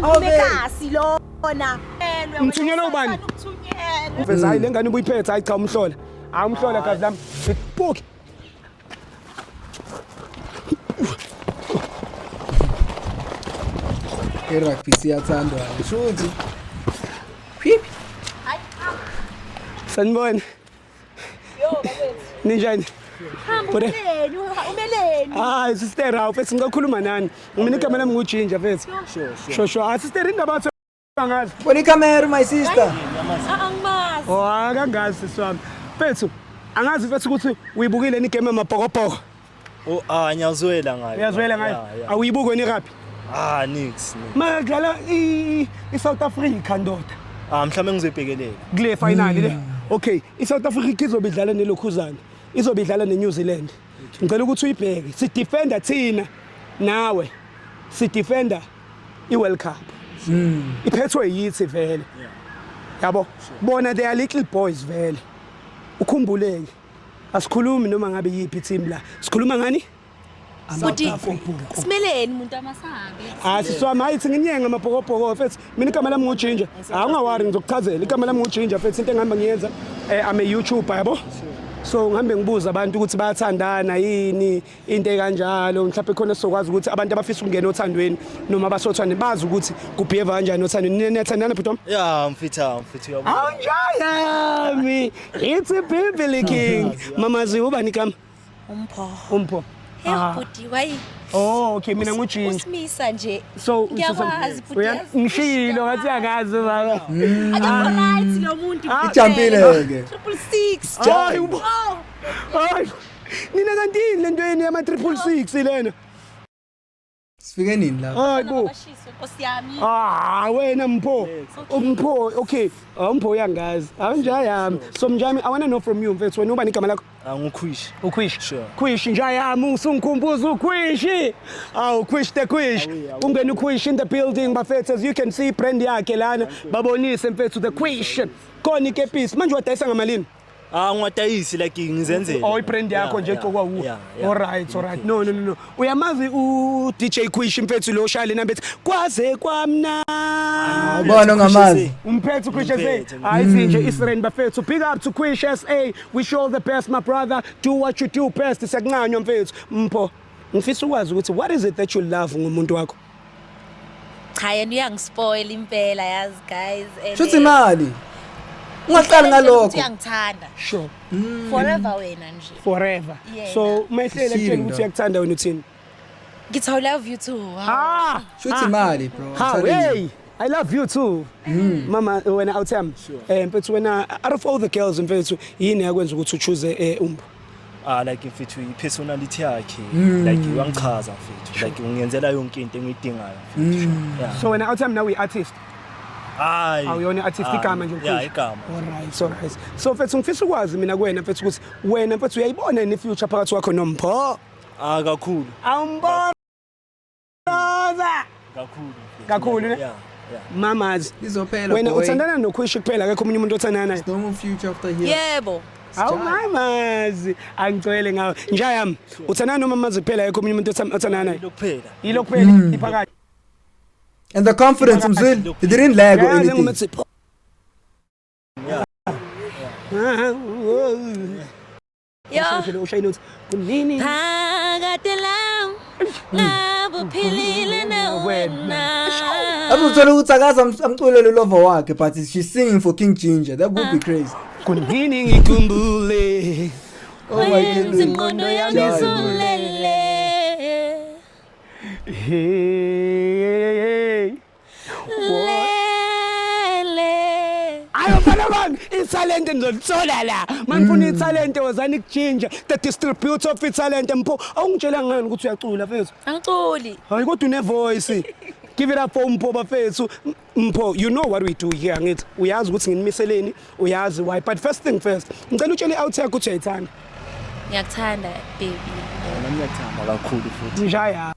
Umekasi lona. Ngithunyelwe ubani? Uthunyelwe. Mfethu, hayi, le ngane ubuyiphethe. Hayi cha, umhlola. Hayi, umhlola, gazi lami. Buki. I-rugby siyathandwa shuthi. Phiphi. Sanibona. Yo bakwethu. Ninjani? Hamba. Bode. Umeleni, umeleni? Hayi sister, hawu mfethu, ngizokhuluma nani. Mina igama lami nguJinja, mfethu. Sure. Ah sister, indaba yathi angazi. Bona ikhamera, my sister. Angimazi. Oh, akangazi sisi wami. Mfethu, angazi mfethu ukuthi uyibukile ni game yamabhokobhoko. Oh, ah, ngiyazwela ngayo. Uyazwela ngayo? Yeah. Awuyibuki wena irugby? Ah, nix. Nix. Makadlala i-South Africa, ndoda. Ah, mhlawumbe ngizoyibhekelela. Kule final le. Okay, i-South Africa izobe idlala nelokhuzana. Izobe idlala ne-New Zealand. Ngicela ukuthi uyibheke. Si defender thina nawe. Si defender i-World Cup. Iphethwe yithi vele. Yabo? Bona they are little boys vele. Ukhumbuleke. Asikhulumi noma ngabe yiphi team la. Sikhuluma ngani? Futhi Amabhokobhoko. simeleni umuntu amasahambe. Ah sisi wami, hayi, thi nginyenga amabhokobhoko, mfethu. Mina igama lami nguJinja. Ah, ungawari, ngizokuchazela. Igama lami nguJinja, mfethu. Into engihamba ngiyenza, I'm a YouTuber, yabo. So ngihambe ngibuza abantu ukuthi bayathandana yini, into ekanjalo. Mhlawumbe khona sizokwazi ukuthi abantu abafisa ukungena othandweni noma abasothandweni bazi ukuthi kubehave kanjani othandweni. Nina niyathandana, bhuti wami? Yeah, mfitha, mfitha, uyabona. Awunjayami. It's a Bibili King. Mamazi, ubani igama? Umpho. Umpho. Hey bhuti, why? Oh, okay, mina nguJinja. Usimisa nje. So Ngiyakwazi bhuti. Yazi. Ngishilo ngathi akazi baba. Akekho right lo muntu. Ijampile ke. 666. Hayi ubo. Oh. Hayi. Nina kanti yini lento yeni yama 666 lena? Sifike nini lapha? Hayi bo. Bashiswe nkosi yami. Ah wena Mpho. Umpho, okay. Ah, umpho uyangazi. Awunjayami. So mnjami, I want to know from you, mfethu, wena ubani igama lakho? Ah, nguKhwishi. Ukhwishi. Sure. Khwishi njayami, usungikhumbuza uKhwishi. Awu Khwishi the Khwishi. Ungena uKhwishi in the building, bafethu, as you can see brand yakhe lana. Babonise, mfethu, the Khwishi. Khona ikepisi. Manje wadayisa ngamalini? Ah, ngiwadayisi, like ngizenzele. Oh, ibrand yakho nje egcokwa wuwe. All right. No, no, no, no. Uyamazi u DJ Khwishi, mfethu, lo shaya lena mfethu. Kwaze kwamna. Ubona ongamazi. Umphethe uKhwishi SA. Umphethe. Hayi nje Israel, bafethu. Big up to Khwishi SA. Wish you all the best, my brother. Do what you do best. Siyakuncanywa, mfethu. Mpho, ngifisa ukwazi ukuthi what is it that you love ngomuntu wakho? Cha, yena uyangispoil impela, yazi guys. And, Shuthi imali. Ungaqali ngicela nje ngalokho. ukuthi uyangithanda. Forever wena nje. Forever. Yena. So mayihlele Shiri, kutshela ukuthi ndoda. uyakuthanda, wena uthini? Ngithi I love you too. Wow. Ah! Shuthi imali, bro. How I'm telling you. hey, I love you too. Mama wena awuthami. Mfethu wena, out of all the girls, mfethu, yini yakwenza ukuthi uchoose uMpho? Ah, like mfethu, i-personality yakhe, like uyangichaza mfethu, like ungiyenzela yonke into engiyidingayo, mfethu. Yeah. So wena awuthami, nawe uyi-artist? Hayi. Awuyona i-artist, Hayi. igama nje? Yeah, igama. Alright. So mfethu, ngifisa ukwazi mina kuwena, mfethu, ukuthi wena, mfethu, uyayibona yini i-future phakathi kwakho noMpho? Ah, kakhulu. Awumboza. Kakhulu, mfethu. Kakhulu, ne? Yeah. Mamazi. Izophela, Wena boy. uthandana noKhwishi kuphela, akekho omunye umuntu othandana naye? No more future after here. Yebo. Awu mamazi, angicwele ngawe. Njayami, uthandana nomamazi kuphela, akekho omunye umuntu othandana naye? Lokuphela. Yilo kuphela iphakathi. And the confidence, Mzwil, he didn't lag or Yeah, anything. lengomethi. Yo. Ushayile uthi kunini? Phakade lam ngabe uphilile na wena. Lapho uthola ukuthi akaze amculele ulover wakhe, but she's singing for King Ginger. That would be crazy. Kunini ngikhumbule. Oh my Wenza goodness. ingqondo yami Jai, boy. izulele. Hey. Lele. Ayo mfana bami, ithalente ngizolithola la. Manifuna ithalente, wozani kuJinja, the distributor of ithalente. Mpho, awungitshela ngani ukuthi uyacula, mfethu? Angiculi. Hayi, kodwa une voice. Give it up for Mpho, bafethu. Mpho, you know what we do here, ngithi. Uyazi ukuthi nginimiseleni, uyazi why. But first thing first, ngicela utshele out yakho ukuthi uyayithanda. Ngiyakuthanda, baby. Nami ngiyakuthanda kakhulu futhi. Njaya.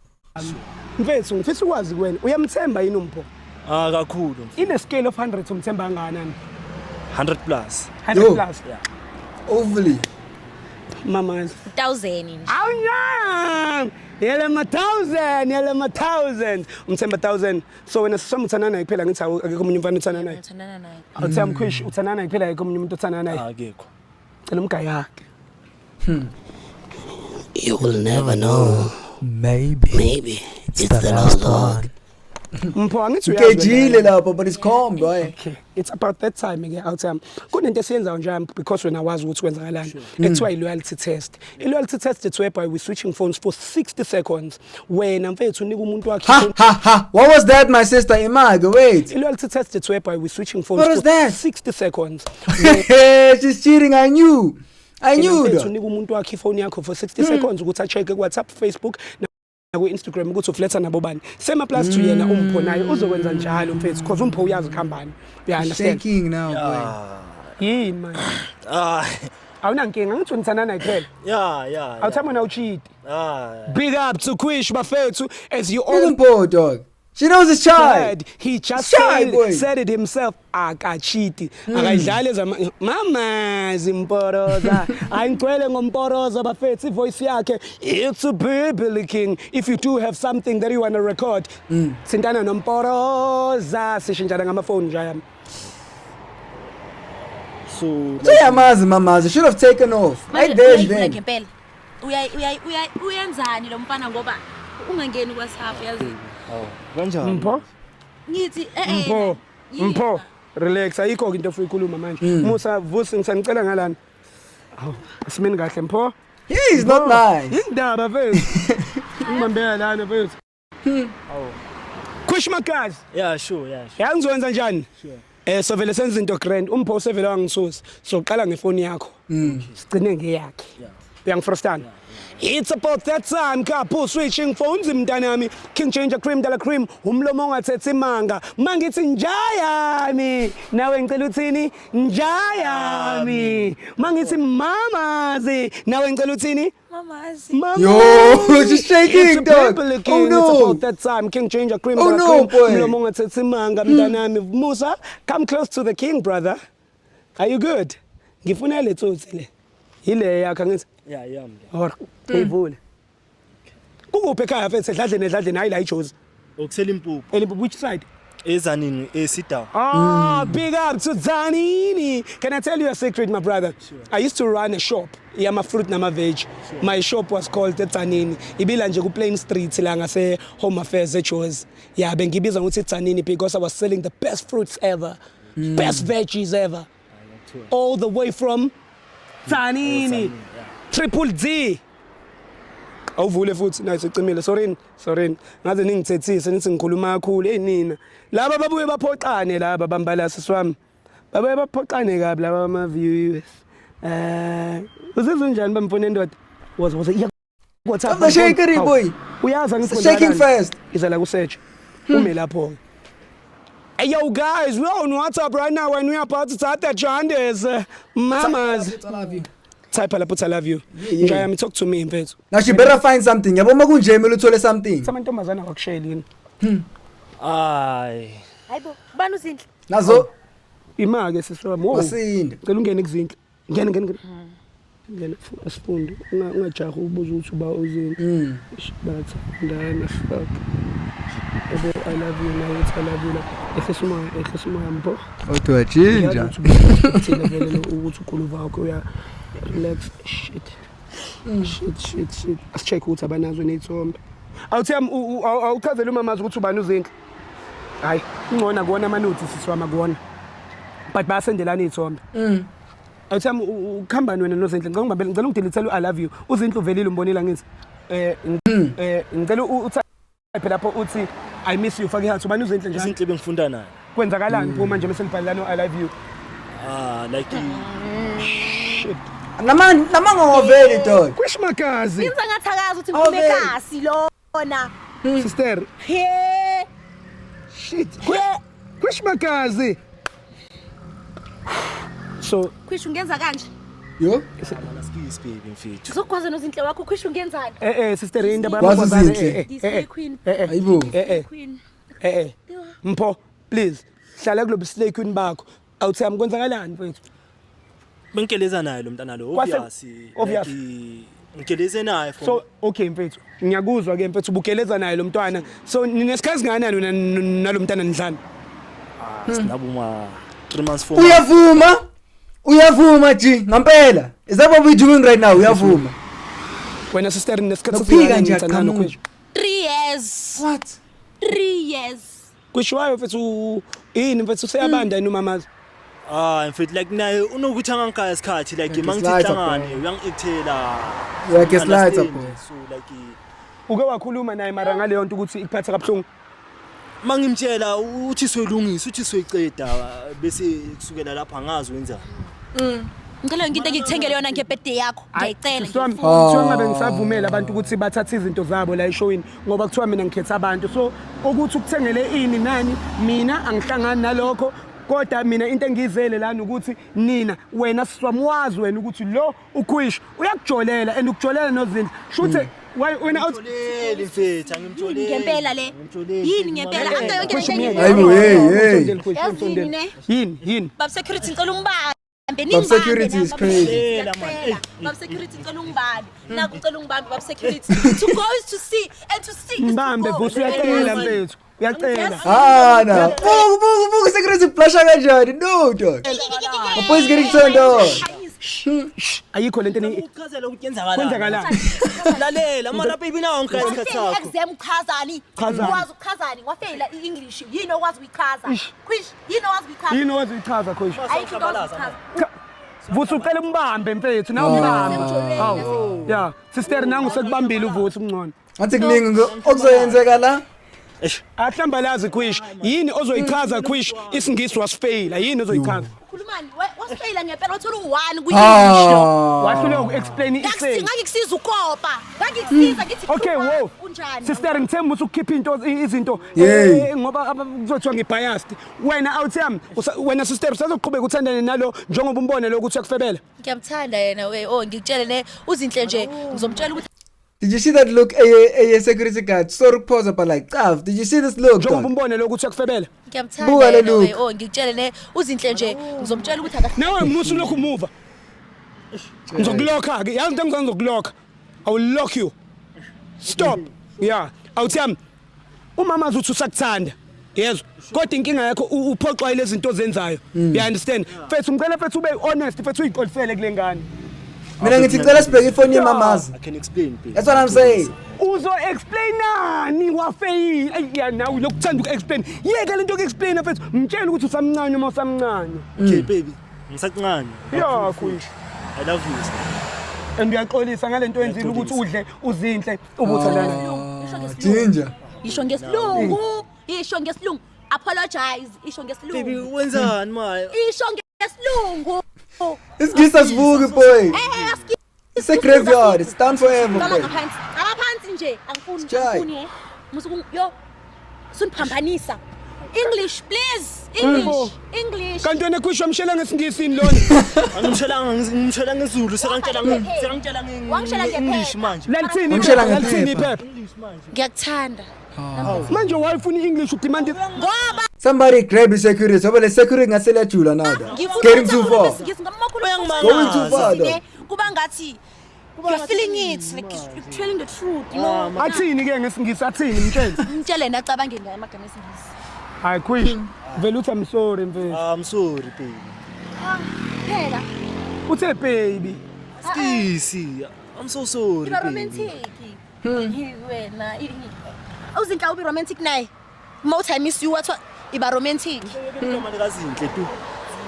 Mfethu, ngifisa ukwazi kuwena, uyamthemba yini uMpho? Ah, kakhulu mfethu. In a scale of 100, umthemba kangakanani? 100 plus. 100 Yo. plus. Overly. Mamazi. 1000 nje. Awunyam. Yele ma thousand, yele ma thousand. Umthemba thousand. So wena sisoma uthandana naye kuphela ngithi akekho omunye umfana uthandana naye. Ngithandana naye. Awuthi Mkhwish uthandana naye kuphela akekho omunye umuntu othandana naye. Akekho. Cela umgayakhe. You will never know. Maybe. Maybe it's the last one. Mpho angithi uyazi. Ngejile lapho but it's calm boy. Okay. It's about that time ke awuthi yami. Kunento esiyenzayo nje yami because wena wazi ukuthi kwenzakalani. Ekuthiwa i-loyalty test. I-loyalty test it's whereby we switching phones for 60 seconds. Wena mfethu unika umuntu wakhe Ha ha ha. What was that my sister Imago? Wait. I-loyalty test it's whereby we switching phones What was for that? 60 seconds. She's cheating. I knew. I knew. Mfethu Though. unika umuntu wakhe ifoni yakho for 60 seconds ukuthi a-check ku-WhatsApp, Facebook naku-Instagram ukuthi ufletha nabo bani. Same applies to yena umpho naye uzokwenza njalo mfethu because umpho uyazi kuhambani. You understand? Shaking now boy. Yini manje? Ah, Awunankinga ngithi unithandana naye kuphela. yeah. Awuthami wena ucheat. Ah. Big up to Quish bafethu as you all Look at dog. She knows it's shy. said he just Shy said, boy. said it himself akachiti akayidlali ezama mama zimporoza ayingcwele ngomporoza bafethu ivoice yakhe it's a baby king if you do have something that you want to record thintana nomporoza sishintshana ngamafoni nje yami. So Uyamazi mamazi. Should have taken off. Manje Right there and uyayifuna then. ngempela. Uyayi uyayi uyayi uyenzani lo mfana ngoba ungangeni ku-WhatsApp yazi. Oh, kanjani? Mpho Ngithi eh eh. Mpho yini? Mpho relax ayikho into ofuna ukuyikhuluma manje. Musa vusi ngisanicela ngalana. Awu asimeni kahle Mpho. He's not nice. Indaba mfethu. Ngibambeka lana mfethu. Khush magazi. Yeah, sure, yeah, sure. Ya ngizokwenza njani? Eh so vele senza into grand umpho usevele wangisusa. Soqala ngefoni yakho. Sigcine ngeyakhe. Uyangifrustana. It's about that time couple switching phones mntanami King Changer Cream Dala Cream umlomo ongathethi imanga mangithi njayami nawe ngicela uthini njayami mangithi mamazi nawe ngicela uthini Mamazi. Mama. Yo, she's shaking, It's a dog. people king. Oh, It's no. about that time. King Ginger Cream. Oh, Dala no, Cream. boy. Mlomo ongathethi imanga mntanami. Musa, come close to the king, brother. Are you good? Ngifuna le tsotsi le. Yile yakho angithi. Yeah, mle. Or uyivule. Kukuphi ekhaya mfethu edladleni edladleni hayi la iJozi. Okuselimpopo. Elimpopo which side? Ezanini eSida. Ah, big up to Zanini. Can I tell you a secret, my brother? I used to run a shop, yama fruit nama veg. My shop was called Zanini. Ibila nje ku Plain Street la ngase Home Affairs eJozi. Yeah, bengibiza ngokuthi Zanini because I was selling the best fruits ever. Best veggies ever. All the way from Zanini. Triple D. Awuvule futhi nayo sicimile sorry sorry ngaze ningithethise nithi ngikhuluma kakhulu hey nina laba babuye baphoxane laba bambalasi swami babuye baphoxane kabi laba ama viewers uzizwa njani bamfone ndoda woza woza iya WhatsApp Stop the shakery, boy. uyazi angithi Shaking fast. iza la ku search ume lapho Hey yo guys, we on WhatsApp right now and we are about to start the Jandes. Mamas. I love you. Type lapho I love you. Yeah, yeah. Njayami talk to me mfethu. Now she better find something. Yabo makunje kumele uthole something. Amantombazana akakushayeli yini? Ay. Hayibo, bani uzinhle? Nazo Ima-ke sisi wami. Wow. wasinda. Cela ungene kuzinhle. Ngene ngene ngene. Ngene asifunde. Ungajahi ubuza ukuthi uba uzini. Eish, Bayathandana fuck. Yabo I love you nawe uthi I love you la. Ehlisa umoya, ehlisa umoya mpho. Odwa Ngiyazi ukuthi ubuthile vele lo ukuthi uguluva wakho uya relax shit. Shit shit shit. Asicheck ukuthi abanazo ney'thombe. Awuthi yami awuchazele umamazi ukuthi ubani uzinhle. Hayi, ingcona kuwona amanothi sisi wami akuwona. But bayasendelana iy'thombe. Awuthi yami ukuhambani wena nozinhle ngicela ungibambele ngicela ungidilithele u-I love you. Uzinhle uvelile umbonile angithi. Ngicela utype lapho uthi I miss you fake iheart ubani uzinhle njalo. Izinhle bengifunda naye. Kwenzakalani phuma nje bese nibhalelana u-I love you. Ah, like Shit. Nama namangowaveli dog. Kwishmakazi. Yenza ngathi akazi ukuthi Oh, ngiphume vele. kasi lona. Sister. He. Shit. Kwishmakazi. So Khwishu ungenza kanje. Yo. skis baby mfethu. Ngizokwazi nozinhle wakho Khwishu ungenzani? Sister indaba Kwazi uzinhle. Display queen. Hayibo. Queen. Mpho please hlala kulobu slay queen bakho. Awuthi yami kwenzakalani mfethu? Bengikeleza naye lo mntana lo Kwase- obvious. obvious. Like Ngigeleze naye for So okay mfethu, ngiyakuzwa ke mfethu, ubugeleza naye lo mntwana. So ninesikhathi singakanani wena nalo mntwana nidlala? Sinabo ma 3 months, 4 months. Uyavuma, uyavuma G ngampela. Is that what we doing right now? Uyavuma. Wena sister, ninesikhathi Nokuphika singakanani nje nithandana aqhamuki. noKhwishu? 3 years. What? 3 years. Kwishiwayo mfethu, yini mfethu, useyabanda yini umamazi? Ah mfethu, like naye unokuthi angangigaya isikhathi, like mangithi Uyagaslighter, hlangane boy. uyangi-actela. Uyagaslighter, boy. So like Uke wakhuluma naye mara ngaleyo nto ukuthi ikuphatha kabuhlungu? Mangimtshela uthi soyilungisa, uthi soyiceda, bese kusukela lapha angazi wenzani. Ngicela yonke into engikuthengele yona ngebirthday yakho. Ngiyayicela. Sisi wami, Ngiyifuna. kuthiwa ngabe ngisavumela abantu ukuthi bathathe izinto zabo la eshowini, ngoba kuthiwa mina ngikhetha abantu. So ukuthi ukuthengele ini nani, mina angihlangani nalokho. Kodwa mina into engiyizele lana ukuthi nina, wena sisi wami, wazi wena ukuthi lo uKhwish uyakujolela and ukujolela noZinhle. Shuthi wena out Ngimtholeli mfethu, angimtholeli. Yini ngempela le? Angimtholeli. Yini ngempela? Angeke yonke Khwish, lento myeke. Hayibo, hey, hey. Umsondele, Khwish, Yazini umsondele. ne? Yini, yini? Bab security, ngicela ungibambe. Bab security is crazy. Ngiyacela, man. Ngiyacela. Bab security, ngicela ungibambe. Naku, ngicela ungibambe, bab security. To go is to see and to see is to Mbambe go. Vusi, uyacela mfethu. Uyacela. Ah na. Buka, buka, buka security flasha kanjani? No dog. My boy's getting turned on. Ayikho lento Uchazela ukuthi kwenzakalani. Kwenzakalani? Lalela mara baby, nawo ngigaya isikhathi Wafeyila sakho. exam, uchazani? Chazani. Ukwazi ukuchazani? Wafeyila i-English. Yini okwazi ukuyichaza? Quish, yini okwazi ukuyichaza? Yini owazi uyichaza, Khwish? Ayikho into owazi ukuyichaza. Vusi, ucela umbambe mfethu, nawe umbambe. Hawu. Ya, sister, nangu sekubambile uVusi ungcono. Ngathi kuningi okuzoyenzeka la. Eish. Ahlambalazi Khwish. Yini ozoyichaza, Khwish? IsiNgisi wasifeyila. Yini ozoyichaza? Khulumani, wasifeyila ngempela, wathola u-1 kwi-English lo. Ah. Wahluleka uku-explain i-essay. Ngangikusiza ukopa. Ngangikusiza ngithi Okay, khuluma, wo. Unjani? Sister, ngithemba ukuthi ukukhipha into izinto Yey. ngoba kuzothiwa ngibiased. Wena awuthi yami, wena sister, usazoqhubeka uthandane nalo njengoba umbone lo ukuthi uyakufebela? Ngiyamthanda yena we. Oh, ngikutshele ne, uZinhle nje ngizomtshela ukuthi Did you see that look? A security guard. Sorry pause, but like, Cav, did you see this look? Njengoba Dog? umbone lo ukuthi uyakufebela? Ngiyamthanda Buka le yena we. look. Oh, ngikutshele ne, uZinhle nje ngizomtshela ukuthi aka Nawe musu lokhu muva. Ngizokulokha ke. Yazi into engizokulokha. I will lock you. Stop. Yeah. Awuthi yami. Umama uthi usakuthanda. Yezwa. Kodwa inkinga yakho uphoxwa yilezi zinto ozenzayo. You understand? Mfethu, ngicela mfethu ube honest mfethu, uyiqolisele kule ngane. Mina ngithi cela sibheke ifoni yemamazi. I can explain baby. That's what I'm saying. Uzo explainani? Wafeyila. Ayi ya, nawe lokuthanda uku-explain. Yeke lento yoku-explain mfethu. Mtshele ukuthi usamncane uma usamncane. Okay baby, ngisakuncane. Ya, Khwish. I love you. And uyaxolisa ngalento oyenzile ukuthi udle uZinhle ubuthandana. Isho ngesilungu. Ginger. Isho ngesilungu. Isho ngesilungu. Apologize. Isho Baby, ngesilungu. wenzani ma? Isho ngesilungu. Isingisi asivuki boy. Eh, aski. It's a graveyard. It's down forever Qala boy. ngaphansi. Qala phansi nje. Angifuni, Sijai. angifuni eh. Musuku yo. Suniphambanisa. English please. English. English. Kanti wena Khwish, wamshela ngesiNgisini lona? Angimshelanga, ngimshela ngesiZulu, sekangitshela Wangishela nge-English ngephepha. manje. Lalithini Wamshela iphepha? Lalithini ngephepha. iphepha? English manje. Ngiyakuthanda. Manje wayefuna i-English, udemand Ngoba Somebody grab the security. Ngoba le security ngaseliyajula now dog. ngifuna Getting too ukuthi far. isiNgisi ngoba makhulu Going too far dog. kuba ngathi you're feeling it, like you're telling the truth. Athini ke ngesiNgisi? Athini? Mtshele. Ngitshele yena acabange ngayo amagama esiNgisi. Hayi Khwish, vele uthi I'm sorry mfethu. I'm sorry baby. Phela Uthe baby. Sisi, I'm so sorry iba baby. romantic. Hi wena. Uzinhla ube romantic naye. Uma uthi I miss you, wathi iba romantic. Manje kaZinhle tu.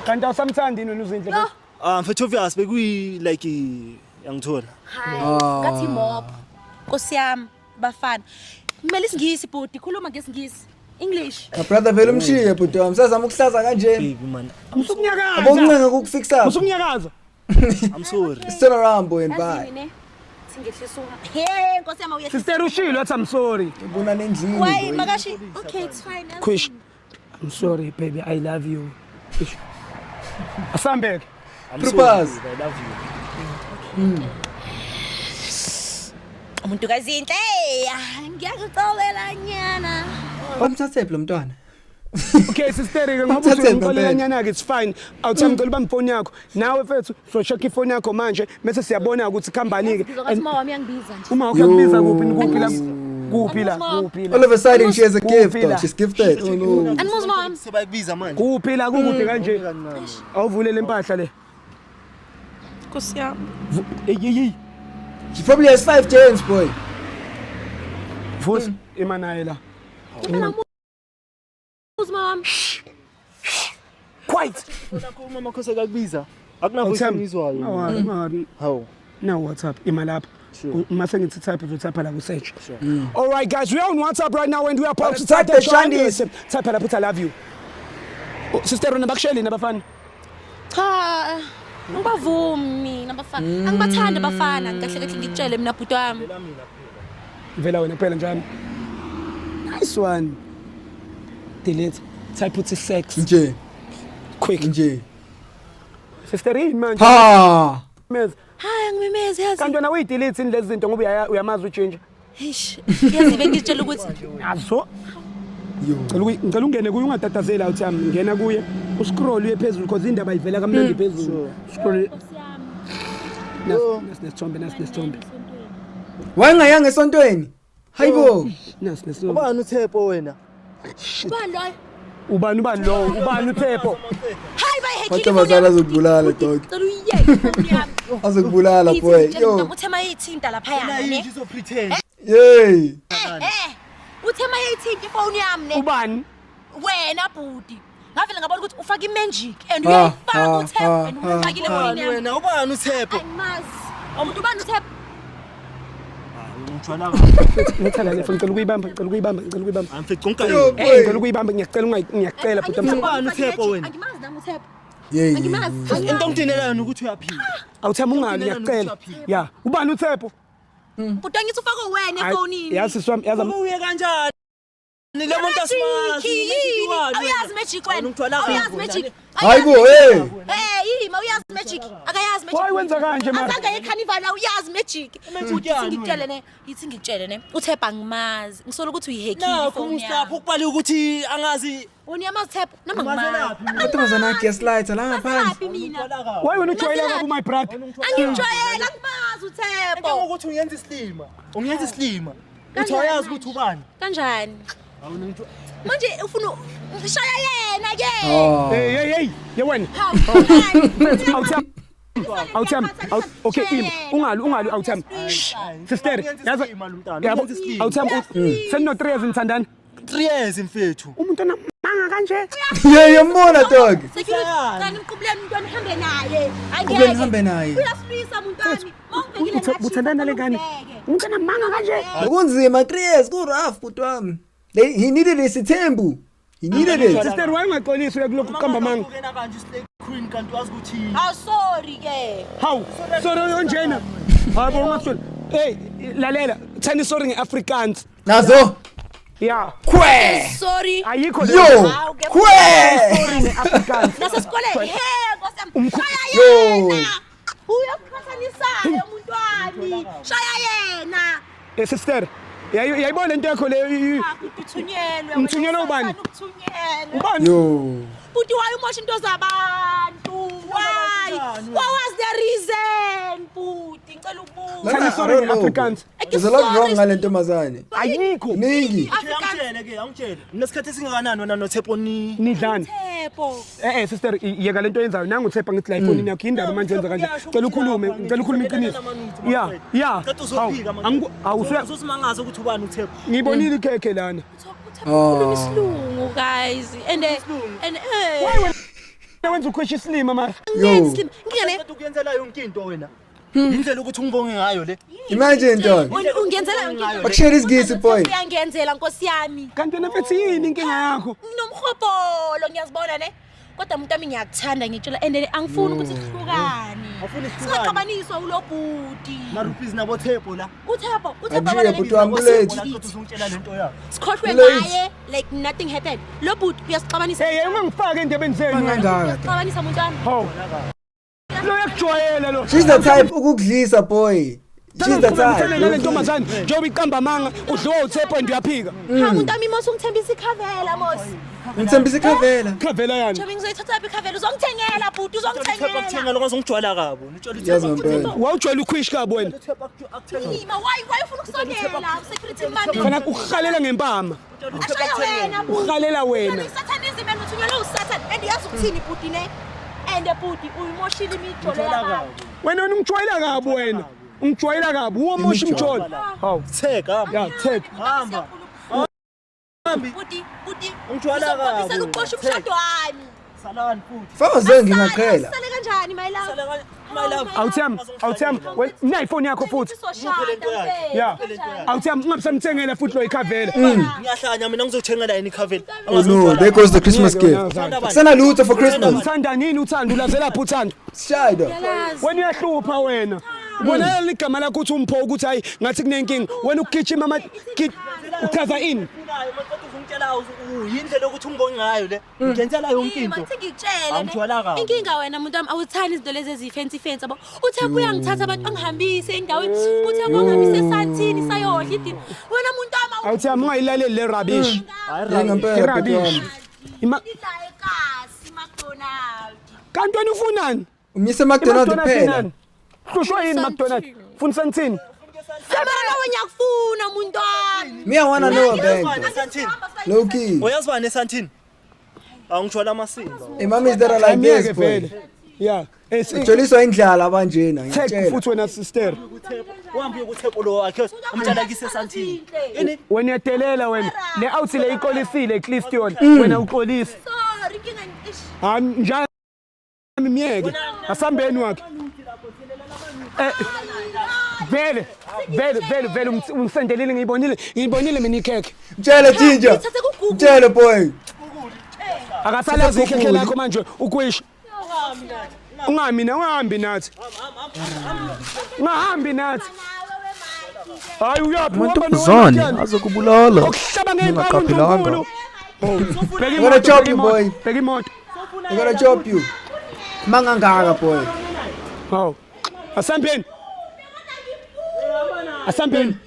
Kanti awusamthandi yini wena uZinhle? No. Ah mfethu, obvious bekuyi like yangithola. Hayi, ngathi mop. Nkosi yami, bafana. Kumele isiNgisi bhuti, khuluma ngesiNgisi. English. My brother, vele umshiye bhuti wami. Sazama ukuhlaza kanje. Baby man, Musukunyakaza. Abokuncenga ukukufixa. Musukunyakaza. I'm sorry. Turn around boy and bye. Yazini ne? Singehlisa Hey, Nkosi yami, uyehlisa. Sister, ushilo wathi I'm sorry. Ubona nendlini. Why boy. makashi? Okay, it's fine. Khwish, I'm sorry baby, I love you. Ish. Asambeke. I'm sorry. Troopers. Baby, I love you. Umuntu kaZinhle, ngiyakuxolela nyana. Bamthathephi lo mntwana? Okay sister ke ngoba Thathe uthi ngempela. ngixolela nyana ke it's fine. Awuthami ngicela ubambe ifoni yakho. Nawe mfethu so check ifoni yakho manje bese siyabona ukuthi khambani ke. Ngizwa ngathi uma wami uyangibiza nje. Uma ukubiza kuphi kuphi la kuphi la kuphi la All of a sudden she has a gift. Kuphi la? Dog. She's gifted. Oh no. Animals mom. Sebakubiza manje. Kuphi la kukude kanje. Awuvulele impahla le. Nkosi yami. Ey ey ey. She probably has 5 chains, boy. Vusi ima naye la. Impela muzi mom. Quiet. Umama kho sekakubiza. Akuna voice Awuthami. engizwayo. Awari. Hawu. Now WhatsApp ima lapha. Sure. Uma sengithi type uzotype la ku search. All right guys, we are on WhatsApp right now and we are about to Type type the shandies. Type la put I love you. Oh, Sister rona bakusheli nabafana. Cha. Angibavumi nabafana. Angibathandi abafana kahle kahle ngikutshele mina bhuti wami. Vela wena kuphela njani? Nice one. Delete. Type uthi sex. Nje. Quick. Nje. Sister yini manje? Ha. Mez. Hayi angimemezi yazi. Kanti wena uyidelete yini lezi zinto ngoba uyamazi uGinger. Eish. Yazi bengitshela ukuthi Nazo. Yo. Ngicela ungene kuye ungatatazeli awuthi yami ngena kuye uscroll uye phezulu because indaba ivela kamnandi phezulu. Scroll. Nkosi yami. Nasi nesithombe nasi nesithombe. Wayengayanga esontweni. Hayibo. Nasi nesithombe. Ubani uThepo wena? Ubani loyo? Ubani ubani lowo? Ubani uThepo? Hayi bayihackile. Mantombazane azokubulala, dog. Cela uyiyeke ifoni yami. Azokubulala boy. Yo. Uthe mayithinta laphayana ne. Nayinje izopretend. Yey. Eh. Uthe mayithinta ifoni yami ne. Ubani? Wena bhuti. Ngavele ngabona ukuthi ufaka imagic and Ah, uyayifaka ah, uThep ah, and uyifakile Ubani efonini yami. wena? Ubani uThepo? Angimazi. Umuntu ubani uThep? Ngijwayela. Letha la lefoni ngicela ukuyibamba ngicela ukuyibamba ngicela ukuyibamba. Amfethu ngikanyi. Yo Eh boy. ngicela ukuyibamba ngiyacela ngiyacela bhuti wami. Ubani uThepo wena? Angimazi nami uThep. Yey. Angimazi. Into ongidinela yona ukuthi uyaphila. Awuthami ungali ngiyacela. Ya, ubani uThepo? Bhuti angithi ufake wena efonini. Yazi sisi wami yazi Uye kanjani? Le muntu asimazi. Yini? Awuyazi magic wena. Awuyazi magic. Hayibo hey. Eh, yimi awuyazi magic. Akayazi magic. Why wenza kanje mara? Azange ecarnival awuyazi magic. Magic yani Ngikutshele ne, yithi ngikutshele ne. uThep angimazi. Ngisola ukuthi uyihackile Nakho ifoni Mustafa yami. ukubhala ukuthi angazi Wena uyamazi Thep noma ngimazi. Ungazelaphi mina? Mantombazane agaslighter la ngaphandle. Ngaphi mina? Why wena ujwayela kabi my brother? Angimjwayela angimazi uThep. Ukuthi ungenza isilima. Ungenza isilima. Uthi awuyazi ukuthi ubani. Kanjani? Manje ufuna ngishaya yena ke. Oh. Hey hey hey, ye wena. Hawu. Awuthami. Okay, ima. Ungali ungali awuthami. Sister, yazi yabo awuthami seno 3 years nithandana. 3 years mfethu. Umuntu onamanga kanje. Yeah, yambona dog. Security, kanti mqubuleni umntwana uhambe naye. Mqubuleni uhambe naye. Uyasilwisa muntwami. Mawungibhekile ngathi. Uthandana le ngane. Umuntu onamanga kanje. Kunzima 3 years ku rough bhuti wami. They he needed isithembu. He needed it. Sister, why ungaxolisi uye kulokhu kuqamba amanga? Ungena kanje uslay queen kanti wazi ukuthi Aw sorry ke. Hawu, sorry onjena. Hayi bo ungakusoli. Hey, lalela, thani sorry ngeAfrikaans. Nazo. Yeah. Kwe. Sorry. Ayikho le. Yo. Hawu, ke- Kwe. Sorry ngeAfrikaans. Nasesikoleni. He, Nkosi yami. Shaya Yo. yena. Uyakuqhathanisa umuntu wami. Shaya yena. Eh sister, yayibona lento yakho le. Uthunyelwe. Ngithunyelwe ubani? Uthunyelwe. Ubani? Yo. Bhuti why umosha into zabantu? Why? What was the reason? Bhuti, ngicela ukubuza. Thani Lana, I sorry don't know. ngeAfrikaans. There's a lot wrong ngale ntombazane. Ayikho. Ningi. Angitshele ke, angitshele. Ninesikhathi esingakanani wena noThepo ni? Nidlani. Thepho. Eh eh sister, yeka lento oyenzayo. Nangu uThepa ngithi la ifonini yakho indaba manje yenza kanje. Cela ukhulume, ngicela ukhulume iqiniso. Yeah, yeah. Qeda uzophika manje. Angiku awusuya Uzosimangaza ukuthi ubani uThepo. ngibonile ikhekhe lana. Uthepho ukhuluma isilungu guys. And and eh Why wena wenza ukhwesha isilima mara? Yo. Ngene Qeda ukuyenzela yonke into wena. Indlela ukuthi ungibonge ngayo le. Imagine dog. wena ungenzela yonke into. Bakushela isigisi boy. Uyangenzela Nkosi yami. Kanti wena mfethu yini inkinga yakho? Nginomhobholo ngiyazibona ne. Kodwa umuntu wami ngiyakuthanda ngitshela and angifuni ukuthi sihlukane. Awufuni sihlukane? Singaxabaniswa ulo bhuti. Marupis nabo Thepo la. uThepho, uThepho Akushiye bhuti wami kulethu. Qeda uzongitshela lento yakho. Sikhohlwe Late. ngaye like nothing happened. Lo bhuti uyasixabanisa. Hey, ungangifaki endebeni zenu. Kangaka. dog. Uyasixabanisa muntu wami. Hawu. Lo yakujwayela lo. She's the type ukukudlisa boy. She's the Ngithele nale type. ntombazane njengoba iqamba amanga udliwa uThepo and uyaphika. Ha muntu wami mos ungithembisa ikhavela mos. Ngithembisa ikhavela. Khavela yani? Chomi, ngizoyithatha phi ikhavela? Uzongithengela, bhuti, uzongithengela. Akuthengela ongazongijwayela kabo. Nitshela Yazi ngempela. Wawujwayela ukhwish kabi wena. Ima, why ufuna ukusondela? Security mbambe. Fana ukuhalela ngempama. Ashaya wena, bhuti. Uhalela wena. Satanism and uthunyelwe uSatan, and yazi ukuthini, bhuti, ne? And bhuti, uyimoshile imijolo yabantu. Wena wena ungijwayela kabi wena. Ungijwayela kabi. Uwomosha umjolo. Hawu. Theka hamba. Ya, take. Hamba. Bhuti, bhuti. Ungijwayela kabi. Uzokubophisela ukuxosha umshado wami. Salani futhi. Faze ngingaqhela. Sale kanjani, my love? Sale kanjani, my love? Awuthemba, awuthemba. Wena nayi ifoni yakho futhi. Sizoshada. Ya. Awuthemba, ungabisamthengela futhi lo ikhavela. Ngiyahlanya mina, ngizothengela yini ikhavela? Oh no, there goes the Christmas gift. Sana lutho for Christmas. Uthanda nini uthando? Ulazelaphi uthando? Shida. Wena uyahlupha wena. Ubonakala igama lakho uthi umpho ukuthi hayi, ngathi kunenkinga. Wena ugijima ama uchaza ini? Ungitshela yindlela yokuthi ungibonge ngayo le. Ngenzela yonke into. Mathi ngikutshele ne. Angijwayela kabi. Inkinga wena, muntu wami, awuthandi izinto lezi eziyi-fancy fancy, yabo. Uthe uyangithatha abantu angihambise endaweni. Uthe ungihambise eSandton sayodla idina. Wena, muntu wami, Awuthemba, ungayilaleli le rubbish. Yeah, ngempela bhuti Rubbish. wami. Ima idla ekasi McDonald. Kanti wena ufunani? Umyise McDonald's I-McDonald's kuphela. inani? Hlushwa yini McDonald's? Funa Sandton? Mara nawe ngiyakufuna, muntu wami. Me, I wanna know a bank. ESandton. Low key. Uyazi bani eSandton? Angijwayela amasimba. Hey, mommies that are like Angiyeke this, boy. vele. Yeah. Ujoliswa indlala abanjena, Tag ngiyakutshela. futhi wena, sister. Uhambe uyokuthepo lo wakhe umtshela kise eSandton. Ini Wena uyadelela wena. Le out le ixolisile at least yona. Wena uxolisa. Sorry, inkinga ish. Hayi njani, miyeke. Asambeni wakhe. Vele vele vele vele ungisendelile, ngiyibonile, ngiyibonile mina ikhekhe. Mtshele, Ginger. Ngithathe ku-Google. Mtshele, boy. Akasalazi ikhekhe Google. lakho manje ukwisha. Ungami na, ungahambi nathi. Ungahambi nathi. Hayi, uyaphi? Uhamba Amantombazane nowena. azokubulala Okuhlaba ngey'mpama ningaqaphelanga. uNkulunkulu. Bheka I'm gonna imoto, chop bheka you, imoto, boy. bheka imoto. They gonna chop you. Mangangaka, boy. Hawu. Asambeni. Asambeni.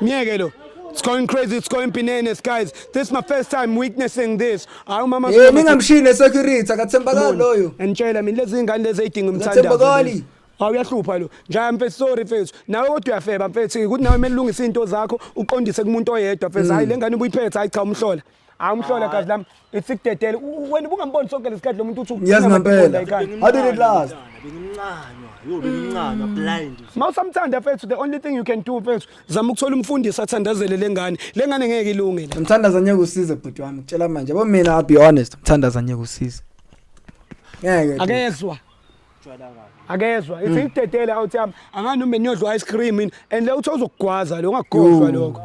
Miyeke lo. It's going crazy, it's going bananas, guys. This is my first time witnessing this. Hayi umama. Hey, ningamshini ne-security, akathembakali loyo. Ngitshela mina, lezi ngane lezi ey'dinga umthandazo. Akathembakali. Lezi. Hawu, uyahlupha lo. Njaya mfethu, sorry mfethu. Nawe kodwa uyafeba mfethu. Ukuthi nawe kumele ulungise into zakho, uqondise kumuntu oyedwa mfethu. Hayi, le ngane ubuyiphethe, hayi cha, umhlola. Hayi, umhlola, gazi lami. Ithi kudedele. Wena ubungamboni sonke lesikhathi lo muntu uthi Yazi ngempela. ekhaya. How did it last? Bengimncanywa, yo, bengimncanywa blind. Mawusamthanda mfethu, the only thing you can do, mfethu, zama ukuthola umfundisi athandazele le ngane. Le ngane ngeke ilunge la. Mthandaza ngeke usize, bhuti wami, kutshela manje. Yabo mina, I'll be honest, mthandaza ngeke usize. Ngeke, dude. Akezwa. Akezwa. Ithi ikudedele out yami. Angani noma niyodla ice cream yini. And le uthi uzokugwaza lo, ungakhohlwa lokho.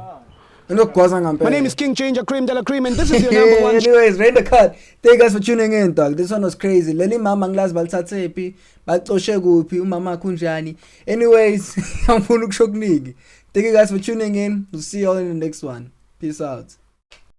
Inokugwaza ngempela. My name is King Ginger Cream de la Cream and this is your number one. Anyways, rain the cut. Thank you guys for tuning in, dog. This one was crazy. Leli mama ngilazi balithathe phi, bacoshe kuphi, umama wakhe unjani. Anyways, angifuni ukusho okuningi. Thank you guys for tuning in. We'll see you all in the next one. Peace out.